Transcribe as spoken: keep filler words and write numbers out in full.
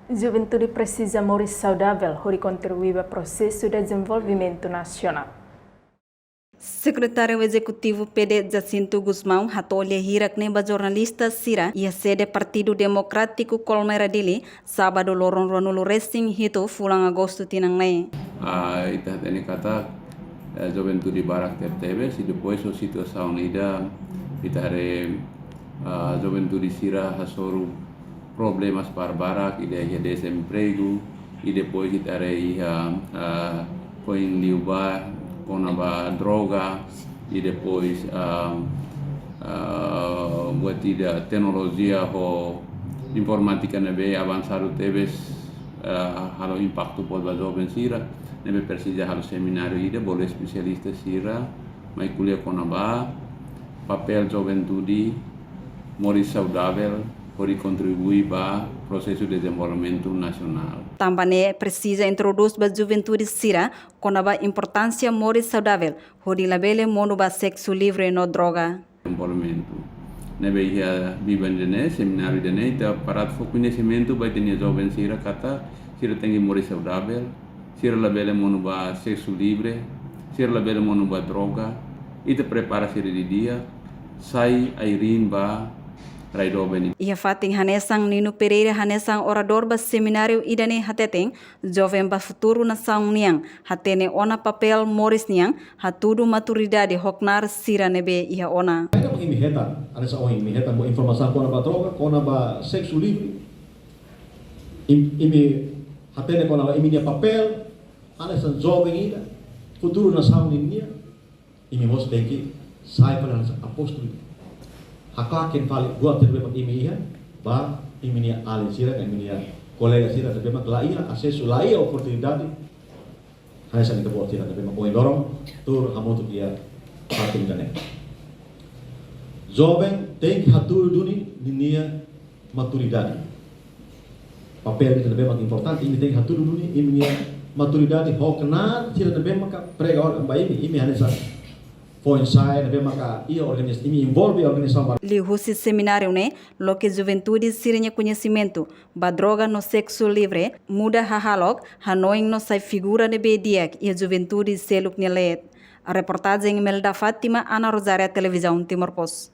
Juventude presiza moris saudavel hodi kontribui ba prosesu dezenvolvimentu nasionál. Sekretáriu Ezekutivu P D, Jacinto Gusmão, hato'o lia hirak ne'e ba jornalista sira iha sede Partidu Demokrátiku Colmera, Dili, sábadu loron ruanulu resin hitu fulan Agostu tinan ne'e. Ah, ita hatene katak, eh, juventude barak tebetebes, i depois ho situasaun ida, ita haree, ah, juventude sira hasoru problemas barbarak, ida iha dezempregu, i depois ita haree iha, ah, foin liubá kona-ba droga, i depois, ah, ah, buat ida teknolojia ho informátika ne'ebé avansadu tebes, ah, halo impaktu boot ba joven sira, ne'ebé presiza halo semináriu ida, bolu espesialista sira mai ko'alia kona-ba papél juventude moris saudavel hodi kontribui ba prosesu dezenvolvimentu nasionál. Tanba ne'e presiza introdús ba juventude sira kona-ba importánsia moris saudavel hodi labele monu ba seksu livre no droga. Dezenvolvimentu. Ne'ebé iha biban ida-ne'e, semináriu ida-ne'e, ita para atu fó koñesimentu ba ita-nia joven sira katak sira tenke moris saudavel, sira labele monu ba seksu livre, sira labele monu ba droga, ita prepara sira didi'ak, sai ai-riin ba rai doben. Iha fatin hanesan, Nino Pereira hanesan oradór ba semináriu ida-ne'e hateten, joven ba futuru nasaun nian, hatene ona papél moris nian, hatudu maturidade ho knaar sira ne'ebé iha ona. Ita mak imi hetan, hanesan ohin imi hetan buat informasaun kona-ba droga, kona-ba seksu livre. Im-, imi hatene kona-ba imi-nia papél, hanesan joven ida, futuru nasaun ninian, imi mós tenke sai fali hanesan apóstolu. Haklaken fali buat ne'ebé mak imi iha, ba imi-nia alin sira, imi-nia kolega sira ne'ebé mak la iha asesu, la iha oportunidade, hanesan ita-boot sira ne'ebé mak ohin loron tuur hamutuk iha fatin ida-ne'e. Joven tenke hatudu duni ninia maturidade. Papél ida ne'ebé mak importante, imi tenke hatudu duni imi-nia maturidade ho knaar sira ne'ebé maka prega ona ba imi, imi hanesan foin-sa'e ne'ebé maka iha organiz-, imi envolve organizasaun ba. Liuhusi semináriu ne'e, loke juventude sira-nia koñesimentu ba droga no seksu livre, muda hahalok, hanoin no sai figura ne'ebé di'ak iha juventude seluk nia leet. Reportajen Imelda Fátima, Ana Rosária, Televizaun Timor Post.